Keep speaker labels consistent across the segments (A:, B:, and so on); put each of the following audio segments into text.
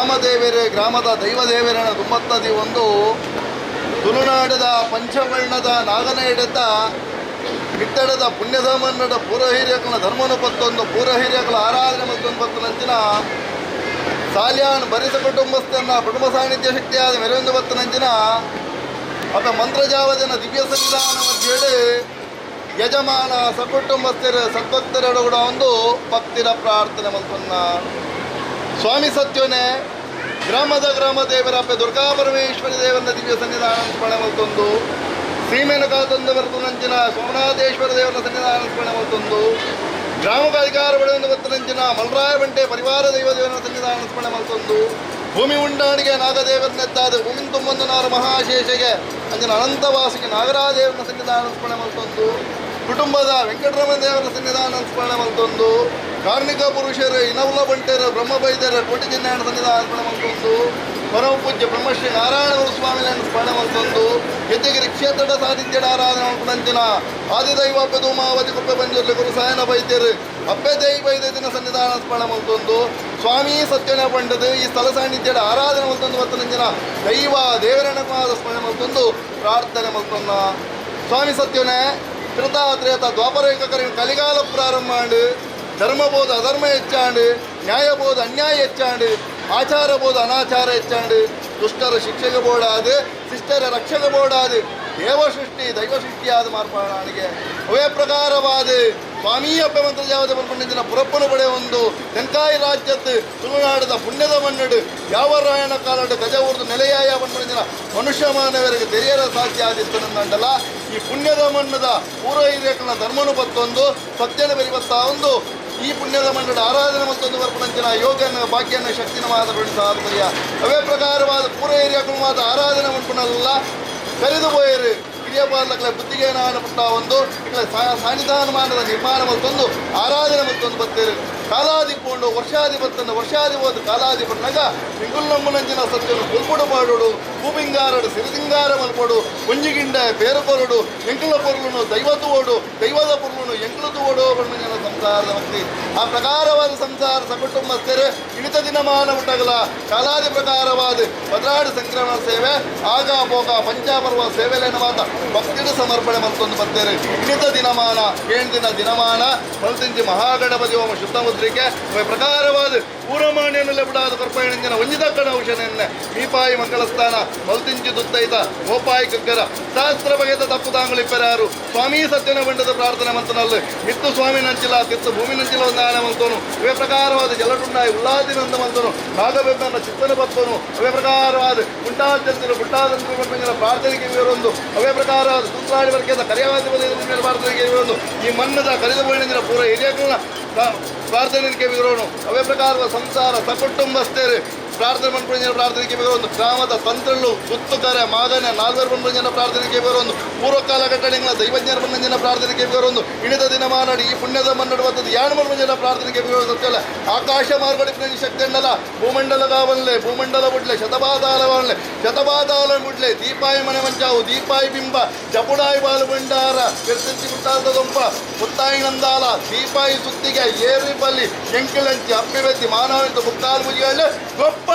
A: ಗ್ರಾಮದೇವರೇ ಗ್ರಾಮದ ದೈವದೇವರನ ದುಮ್ಮತ್ತದಿ ಒಂದು ತುಳುನಾಡದ ಪಂಚವರ್ಣದ ನಾಗನೇಡದ ಮಿತ್ತಡದ ಪುಣ್ಯಧಾಮನ್ನಡ ಪೂರ್ವಹಿರಿಯಕನ ಧರ್ಮನು ಪತ್ತೊಂದು ಪೂರ್ವಹಿರಿಯಕಲ ಆರಾಧನೆ ಮತ್ತೊಂದು ಪತ್ತು ನಂಚಿನ ಸಾಲ್ಯಾನ್ ಬರಿಸ ಕುಟುಂಬಸ್ಥನ ಕುಟುಂಬ ಸಾನ್ನಿಧ್ಯ ಶಕ್ತಿಯಾದ ಮೆರವೊಂದು ಪತ್ತು ನಂಚಿನ ಅಪ್ಪ ಮಂತ್ರಜಾವಜನ ದಿವ್ಯ ಸನ್ನಿಧಾನ ಮಧ್ಯೆ ಯಜಮಾನ ಸಕುಟುಂಬಸ್ಥರ ಸದ್ಭಕ್ತರೆಡ ಕೂಡ ಒಂದು ಭಕ್ತಿರ ಪ್ರಾರ್ಥನೆ ಮಲ್ಪನ್ನ ಸ್ವಾಮಿ ಸತ್ಯನೇ ಗ್ರಾಮದ ಗ್ರಾಮ ದೇವರ ಅಪ್ಪೆ ದುರ್ಗಾ ಪರಮೇಶ್ವರಿ ದೇವನ ದಿವ್ಯ ಸನ್ನಿಧಾನ ಸ್ಮರಣೆ ಮಲ್ತೊಂದು ಸೀಮೆನು ಕಾತೊಂದು ಬರ್ತುನಂಚಿನ ಸೋಮನಾಥೇಶ್ವರ ದೇವನ ಸನ್ನಿಧಾನ ಸ್ಮರಣೆ ಮಲ್ತೊಂದು ಗ್ರಾಮದ ಅಧಿಕಾರ ಪಡೆಯೊಂದು ಬರ್ತನಂಚಿನ ಮಲ್ರಾಯ ಬಂಟೆ ಪರಿವಾರ ದೈವ ದೇವನ ಸನ್ನಿಧಾನ ಸ್ಮರಣೆ ಮಲ್ತೊಂದು ಭೂಮಿ ಉಂಡಾಣಿಗೆ ನಾಗದೇವರನ್ನೆತ್ತಾದ ಭೂಮಿನ ತುಂಬೊಂದು ನಾರು ಮಹಾಶೇಷಗೆ ಅಂಚಿನ ಅನಂತವಾಸಿಗೆ ನಾಗರಾದೇವನ ಸನ್ನಿಧಾನ ಸ್ಮರಣೆ ಮಲ್ತೊಂದು ಕುಟುಂಬದ ವೆಂಕಟರಮಣ ದೇವರ ಸನ್ನಿಧಾನ ಸ್ಮರಣೆ ಮಲ್ತೊಂದು ಕಾರ್ಮಿಕ ಪುರುಷರು ಇನವುಲ ಬಂಟೆರು ಬ್ರಹ್ಮಬೈದ್ಯರ ಕೋಟಿ ಚಿಹ್ನೆಯ ಸನ್ನಿಧಾನ ಸ್ಮರಣೆ ಮಲ್ತೊಂದು ಪರಮ ಪೂಜ್ಯ ಬ್ರಹ್ಮಶ್ರೀ ನಾರಾಯಣ ಗುರುಸ್ವಾಮಿಗಳನ್ನು ಸ್ಮರಣೆ ಮಲ್ತೊಂದು ಹೆಜ್ಜೆಗಿರಿ ಕ್ಷೇತ್ರದ ಸಾನ್ನಿಧ್ಯದ ಆರಾಧನೆ ಮಲ್ಪುನಂಚಿನ ಆದಿದೈವ ಅಪ್ಪೆ ಕುಪ್ಪೆ ಬಂಜುರ್ಲಿ ಗುರು ಸಾಯನ ಬೈದ್ಯರು ಅಪ್ಪೆ ದೈವ ದಿನ ಸನ್ನಿಧಾನ ಸ್ಮರಣೆ ಮಲ್ತೊಂದು ಸ್ವಾಮಿ ಸತ್ಯನ ಪಂಡದು ಈ ಸ್ಥಳ ಸಾನ್ನಿಧ್ಯದ ಆರಾಧನೆ ಮಲ್ತೊಂದು ಮತ್ತನಂಚಿನ ದೈವ ದೇವರನ ಸ್ಮರಣೆ ಮಲ್ತೊಂದು ಪ್ರಾರ್ಥನೆ ಮಲ್ತೊಂದ ಸ್ವಾಮಿ ಸತ್ಯನೇ ಕೃತ ತ್ರೇತ ದ್ವಾಪರಯುಗ ಕಲಿಗಾಲ ಪ್ರಾರಂಭ ಧರ್ಮಬೋಧ ಅಧರ್ಮ ಹೆಚ್ಚಾಂಡು ನ್ಯಾಯಬೋಧ ಅನ್ಯಾಯ ಹೆಚ್ಚಾಂಡು ಆಚಾರಬೋಧ ಅನಾಚಾರ ಹೆಚ್ಚಾಂಡು ದುಷ್ಟರ ಶಿಕ್ಷೆಗೆ ಬೋಡಾದು ಶಿಷ್ಟರ ರಕ್ಷೆಗೆ ಬೋಡಾದು ದೇವ ಸೃಷ್ಟಿ ದೈವ ಸೃಷ್ಟಿಯಾದ ಮಾರ್ಪಾಡಾಣಿಗೆ ಅವೇ ಪ್ರಕಾರವಾದ ಸ್ವಾಮಿ ಅಪ್ಪೆ ಮಂತ್ರ ಜಾವದ ಪಂಡಿತನ ಪುರಪ್ಪನು ಪಡೆ ಒಂದು ತೆಂಕಾಯಿ ರಾಜ್ಯತ್ತು ತುಳುನಾಡದ ಪುಣ್ಯದ ಮಣ್ಣಡು ಯಾವ ರಾಯಣ ಕಾಲಡು ಗಜ ಊರ್ದು ನೆಲೆಯಾಯ ಪಂಡಿತನ ಮನುಷ್ಯ ಮಾನವರಿಗೆ ತೆರೆಯರ ಸಾಧ್ಯ ಆದಿತ್ತು ನಂದಲ್ಲ ಈ ಪುಣ್ಯದ ಮಣ್ಣದ ಪೂರ್ವ ಹಿರಿಯಕನ ಧರ್ಮನು ಬತ್ತೊಂದು ಸತ್ಯನ ಬೆರಿಬತ್ತ ಒಂದು ಈ ಪುಣ್ಯದ ಮಣ್ಣದ ಆರಾಧನೆ ಮತ್ತೊಂದು ಬರ್ಪಣಂಚಿನ ಯೋಗನ ಭಾಗ್ಯನ ಶಕ್ತಿನ ಮಾತ ಸಾಧನೆಯ ಅವೇ ಪ್ರಕಾರವಾದ ಪೂರ್ವ ಹಿರಿಯಕನ ಮಾತ ಆರಾಧನೆ ಮನ್ಪುನಲ್ಲ ಕರೆದು ಪೋಯರು ಹಿರಿಯ ಬಾಲಕಲ ಬುದ್ಧಿಗೆ ನಾನು ಪುಟ್ಟ ಒಂದು ಸಾನ್ನಿಧಾನಮಾನದ ನಿರ್ಮಾಣ ಮತ್ತೊಂದು ಆರಾಧನೆ ಮತ್ತೊಂದು ಬತ್ತೇರು ಕಾಲಾದಿ ಪೋಂಡು ವರ್ಷಾದಿ ಬತ್ತನ್ನು ವರ್ಷಾದಿ ಹೋದ ಕಾಲಾದಿ ಬಣ್ಣಗ ಪಿಂಗುಲ್ನಮ್ಮನಂಚಿನ ಸತ್ಯನು ಕುಲ್ಪುಡು ಪಾಡೋಡು ಭೂಪಿಂಗಾರಡು ಸಿರಿಸಿಂಗಾರ ಮಲ್ಪೋಡು ಒಂಜಿಗಿಂಡ ಬೇರು ಪೊರುಡು ಎಂಕುಲ ಪೊರುಳುನು ದೈವತು ಓಡು ದೈವದ ಪೊರುಳುನು ಎಂಕುಲತು ಓಡು ಬಣ್ಣನ ಸಂಸಾರದ ಭಕ್ತಿ ಆ ಪ್ರಕಾರವಾದ ಸಂಸಾರ ಸಕುಟುಂಬಸ್ಥರು ಇಳಿತ ದಿನಮಾನ ಉಂಟಾಗಲ ಕಾಲಾದಿ ಪ್ರಕಾರವಾದ ಭದ್ರಾಡು ಸಂಕ್ರಮಣ ಸೇವೆ ಆಗ ಭೋಗ ಪಂಚಾಪರ್ವ ಸೇವೆಲೇನ ಮಾತ ಭಕ್ತಿಡು ಸಮರ್ಪಣೆ ಮತ್ತೊಂದು ಬರ್ತೇವೆ ಇಳಿತ ದಿನಮಾನ ಏಳು ದಿನ ದಿನಮಾನ ಮಲ್ತಿಂಚಿ ಮಹಾಗಣಪತಿ ಹೋಮ ಶುದ್ಧ ಮುದ್ರಿಕೆ ಪ್ರಕಾರವಾದ ಪೂರ್ವಮಾನ್ಯನಲ್ಲೇ ಬಿಡಾದ ಕರ್ಪಯಣಂಜನ ಒಂಜಿದಕ್ಕಣ ಔಷಧೆನ್ನೆ ಮೀಪಾಯಿ ಮಂಗಳಸ್ಥಾನ ಮಲ್ತಿಂಚಿ ದುತ್ತೈತ ಗೋಪಾಯಿ ಕಗ್ಗರ ಶಾಸ್ತ್ರ ಬಗೆದ ತಪ್ಪು ತಾಂಗುಳಿಪ್ಪರಾರು ಸ್ವಾಮಿ ಸತ್ಯನ ಬಂಡದ ಪ್ರಾರ್ಥನೆ ಮಂತನಲ್ಲಿ ಮಿತ್ತು ಸ್ವಾಮಿ ನಂಚಿಲ ತಿತ್ತು ಭೂಮಿ ನಂಚಿಲ ಒಂದಾನೆ ಮಂತೋನು ಇವೇ ಪ್ರಕಾರವಾದ ಜಲಟುಂಡಾಯಿ ಉಲ್ಲಾದಿನಂದ ಮಂತನು ನಾಗಬೆಬ್ಬನ ಚಿತ್ತನ ಬತ್ತೋನು ಅವೇ ಪ್ರಕಾರವಾದ ಗುಂಡಾಚಂದ್ರ ಗುಂಡಾದಂದ್ರ ಪ್ರಾರ್ಥನೆಗೆ ಇವರೊಂದು ಅವೇ ಪ್ರಕಾರವಾದ ಸೂತ್ರಾಡಿ ವರ್ಗದ ಕರಿಯಾವಾದಿ ಪ್ರಾರ್ಥನೆಗೆ ಇವರೊಂದು ಈ ಮನ್ನದ ಕರಿದ ಬಣ್ಣಿನ ಪೂರ ಹಿರಿಯಗಳನ್ನ ಪ್ರಾರ್ಥನೆಗೆ ವಿವರೋಣು ಅವೇ ಪ್ರಕಾರದ ಸಂಸಾರ ಸಕುಟುಂಬಸ್ಥರು ಪ್ರಾರ್ಥನೆ ಮನ್ಪುಂಜನ ಪ್ರಾರ್ಥನೆಗೆ ಒಂದು ಗ್ರಾಮದ ತಂತ್ರಳು ಗುತ್ತುಕರೆ ಮಾಗನೆ ನಾಲ್ವರು ಮನ್ಪುಂಜನ ಪ್ರಾರ್ಥನೆಗೆ ಒಂದು ಪೂರ್ವಕಾಲ ಘಟನೆಗಳ ದೈವಜ್ಞರ ಮನ್ನಂಜನ ಪ್ರಾರ್ಥನೆಗೆ ಒಂದು ಇಣಿದ ದಿನ ಮಾನಾಡಿ ಈ ಪುಣ್ಯದ ಮನ್ನಡುವಂಥದ್ದು ಯಾಣ ಮನ್ಪುಂಜನ ಪ್ರಾರ್ಥನೆಗೆ ಸತ್ಯಲ್ಲ ಆಕಾಶ ಮಾರ್ಗಡಿ ಶಕ್ತಿ ಭೂಮಂಡಲ ಗಾವನ್ಲೆ ಭೂಮಂಡಲ ಬುಡ್ಲೆ ಶತಪಾತಾಲವನ್ಲೆ ಶತಪಾತಾಲ ಬುಡ್ಲೆ ದೀಪಾಯಿ ಮನೆ ಮಂಚಾವು ದೀಪಾಯಿ ಬಿಂಬ ಚಪುಡಾಯಿ ಬಾಲು ಭಂಡಾರ ಬೆರ್ತಿಂಚಿ ಗುಟ್ಟಾದ ದೊಂಪ ಮುತ್ತಾಯಿ ನಂದಾಲ ದೀಪಾಯಿ ಸುತ್ತಿಗೆ ಏರಿ ಬಲ್ಲಿ ಎಂಕಿಲಂಚಿ ಅಪ್ಪಿವೆತ್ತಿ ಮಾನವಂತ ಮುಕ್ಕಾಲು ಮುಜಿಗಳು ಗೊಪ್ಪ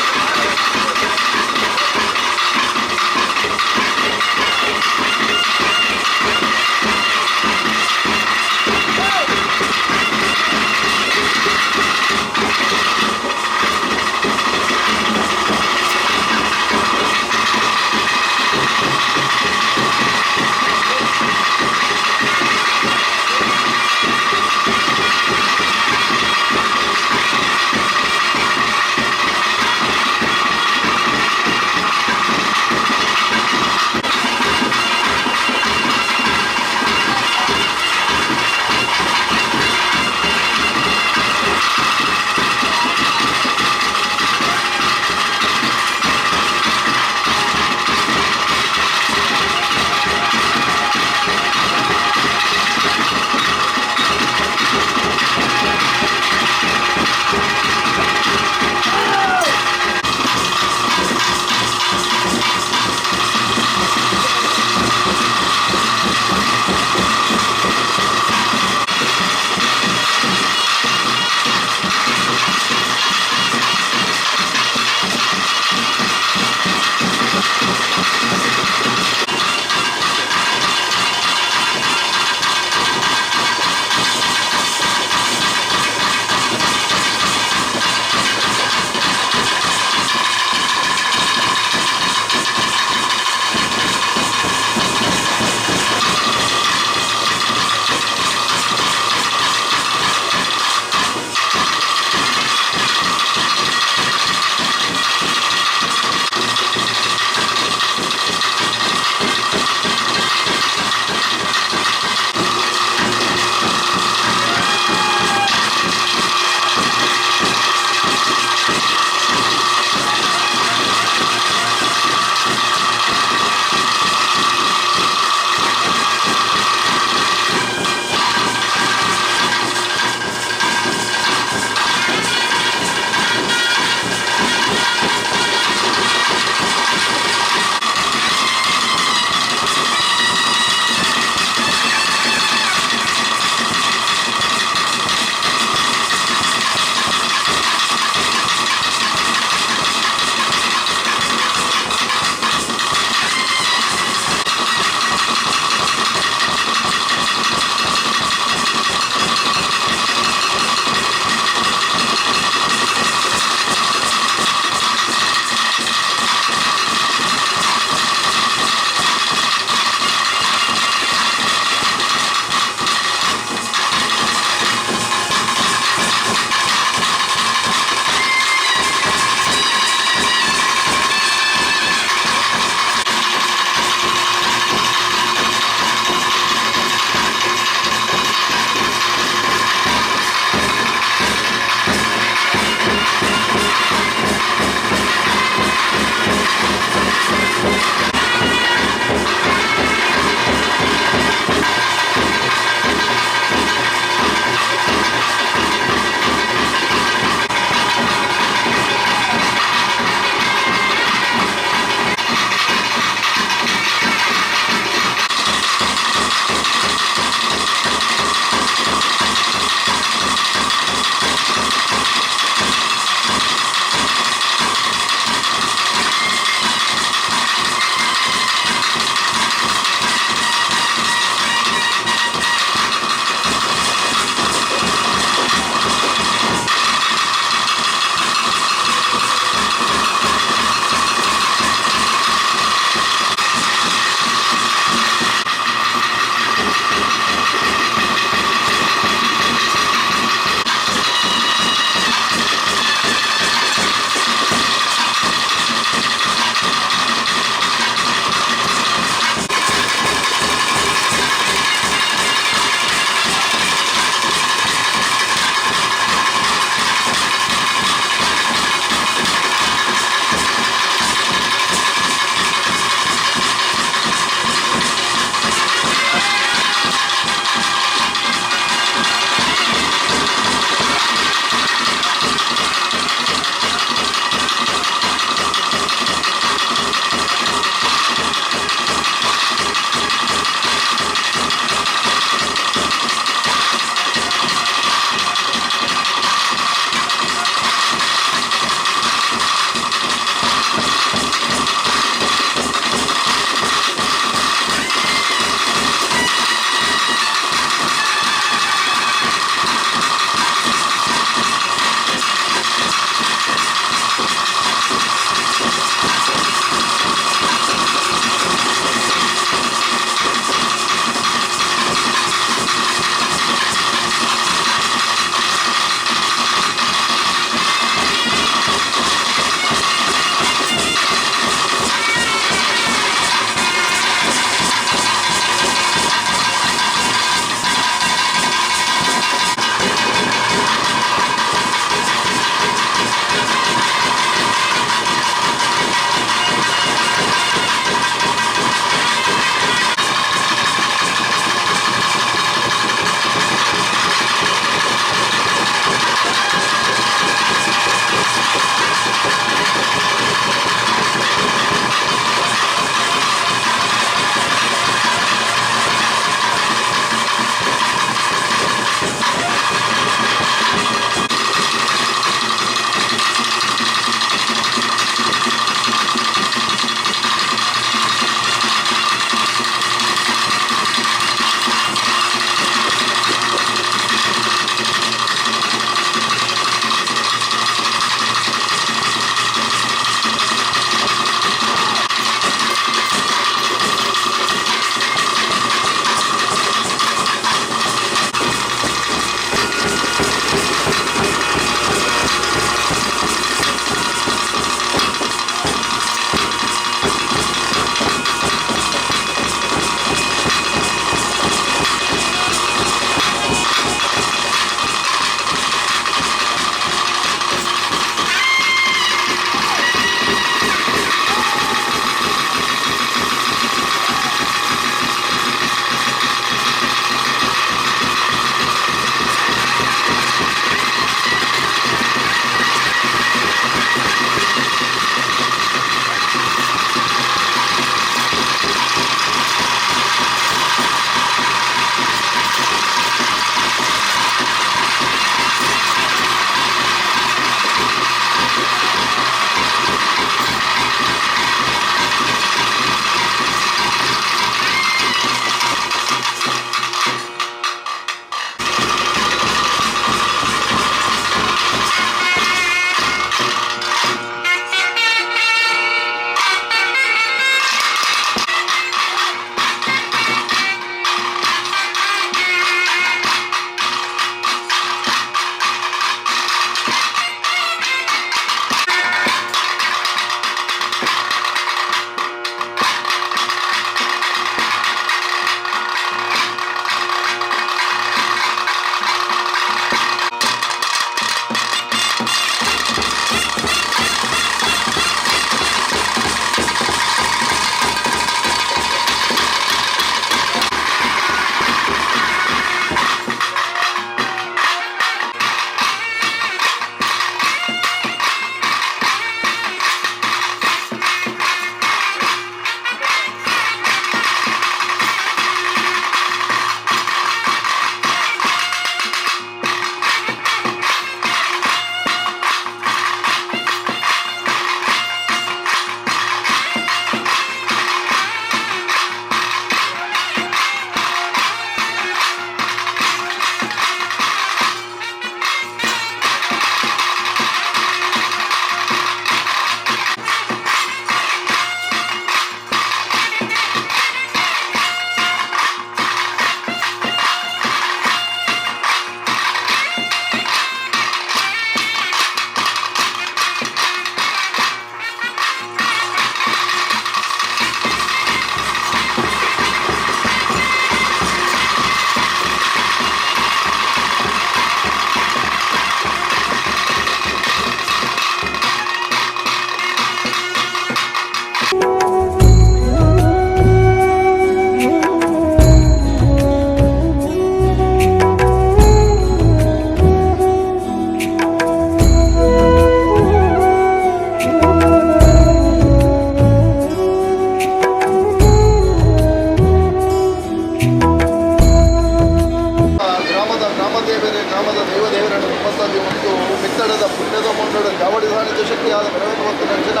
A: ಒಂದು ಮಿತ್ತಡದ ಪುಣ್ಯದ ಮಂಡಳ ಚಾವಡಿ ಸಾನ್ನಿಧ್ಯ ಶಕ್ತಿಯಾದ ಮೆರವಣಿಗೆ ಮತ್ತು ನಂಚಿನ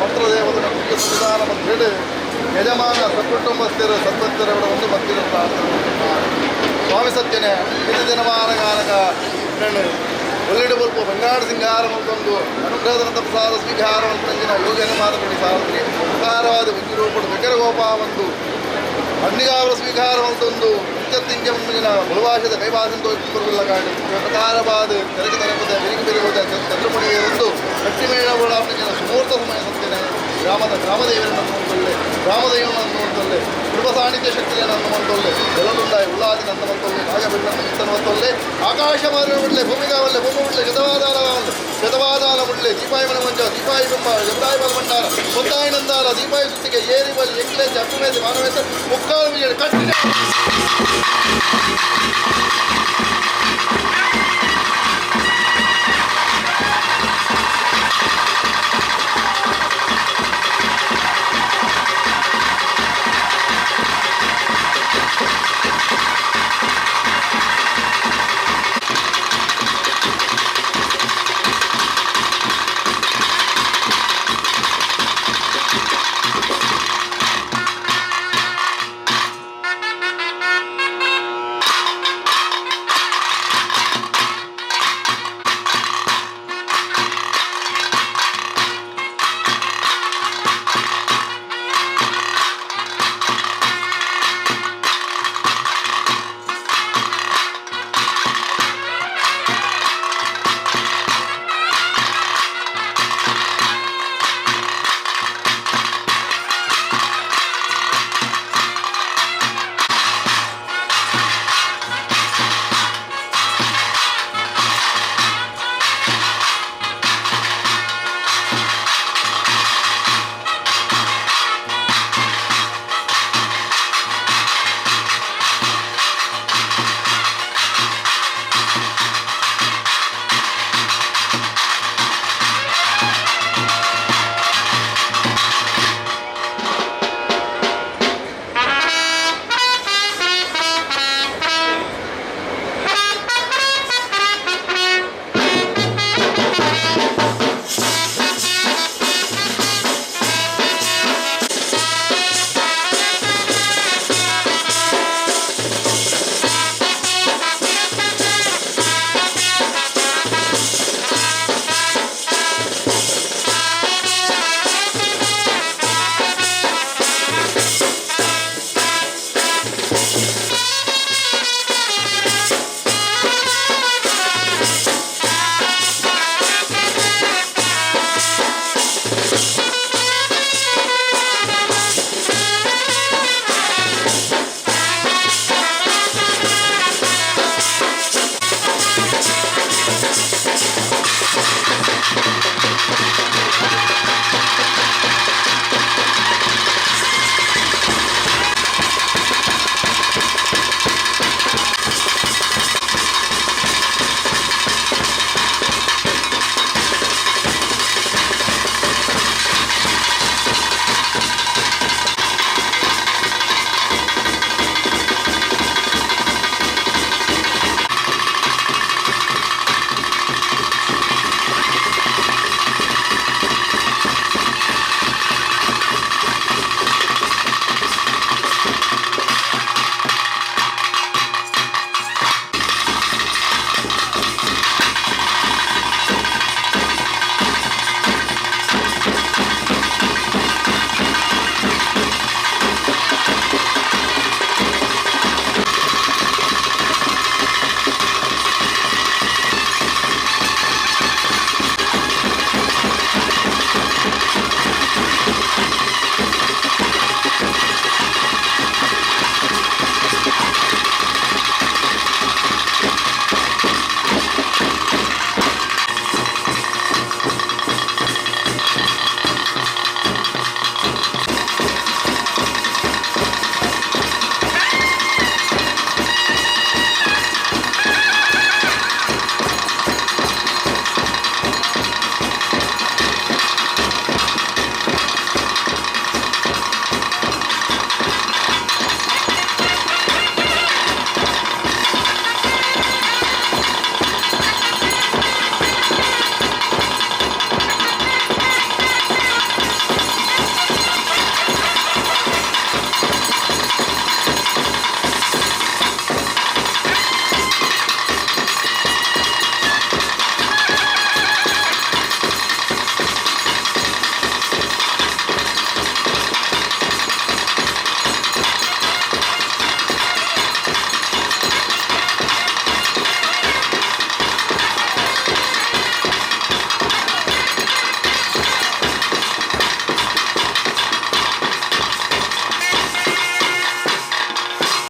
A: ಮಂತ್ರದೇವತನ ಮುಖ್ಯ ಸನ್ನಿಧಾನ ಮತ್ತು ಯಜಮಾನ ಸಕುಟುಂಬಸ್ಥರ ಸದ್ಭಕ್ತರವರ ಒಂದು ಭಕ್ತಿರ ಪ್ರಾರ್ಥನೆ. ಸ್ವಾಮಿ ಸತ್ಯನೇ ನಿತ್ಯ ದಿನಮಾನಗಾನಕ ಒಳ್ಳೆಡೆ ಬಲ್ಪ ಬಂಗಾರ ಸಿಂಗಾರ ಮತ್ತೊಂದು ಅನುಗ್ರಹದ ಪ್ರಸಾದ ಸ್ವೀಕಾರ ನಂಜಿನ ಯೋಗನ ಮಾತಪಡಿ ಸಾರಥಿ ಉಪಕಾರವಾದ ವಿದ್ಯುರೂಪಡು ಬೆಕರಗೋಪ ಒಂದು ಅಗ್ನಿಗಾವರ ಸ್ವೀಕಾರ ಒಂದು ಇಂಚತ್ತಿಂಚ ಮುಂದಿನ ಬಲುವಾಸದ ಕೈವಾಸಂತ ಬರುವಿಲ್ಲ ಕಾಡು ಪ್ರಕಾರವಾದ ತೆರಗೆ ತೆರಪದ ಬೆರಿಗೆ ಬೆರೆಯುವುದ ಚಂದ್ರಮುನಿಗೆ ಒಂದು ಕಟ್ಟಿಮೇಳ ಬೋಳಾಪನಿನ ಸುಮೂರ್ತ ಸಮಯ ಸತ್ಯನೇ ಗ್ರಾಮದ ಗ್ರಾಮದೇವರನ್ನು ಅನ್ನುವಂತೊಲ್ಲೆ, ಗ್ರಾಮದೇವನ ಅನ್ನುವಂತೊಲ್ಲೆ, ಕುಟುಂಬ ಸಾನ್ನಿಧ್ಯ ಶಕ್ತಿಯನ್ನು ಅನ್ನುವಂತೊಲ್ಲೆ, ಜಲದುಂಡಾಯ ಉಳ್ಳಾದಿ ಅನ್ನುವಂತೊಲ್ಲೆ, ನಾಗಬೆಣ್ಣ ಅನ್ನುವಂತೊಲ್ಲೆ, ಆಕಾಶ ಮಾರ್ಗ ಬಿಡ್ಲೆ, ಭೂಮಿಗಾವಲ್ಲೆ, ಭೂಮಿ ಬಿಡ್ಲೆ, ಶತವಾದಾನವಲ್ಲೆ, ಶತವಾದಾನ ಬಿಡ್ಲೆ, ದೀಪಾಯಿ ಮಂಜ ದೀಪಾಯಿ ಬಿಂಬ ಜಮದಾಯಿ ಭಂಡಾರ ಹೊತ್ತಾಯಿ ನಂದಾರ ದೀಪಾಯಿ ಸುತ್ತಿಗೆ ಏರಿ ಬಲಿ ಎಂಗ್ಲೇಜ್ ಅಪ್ಪುಮೇದಿ ಮಾನವೇಶ ಮುಕ್ಕಾಲು ವಿಜಯ ಕಟ್ಟಿನ.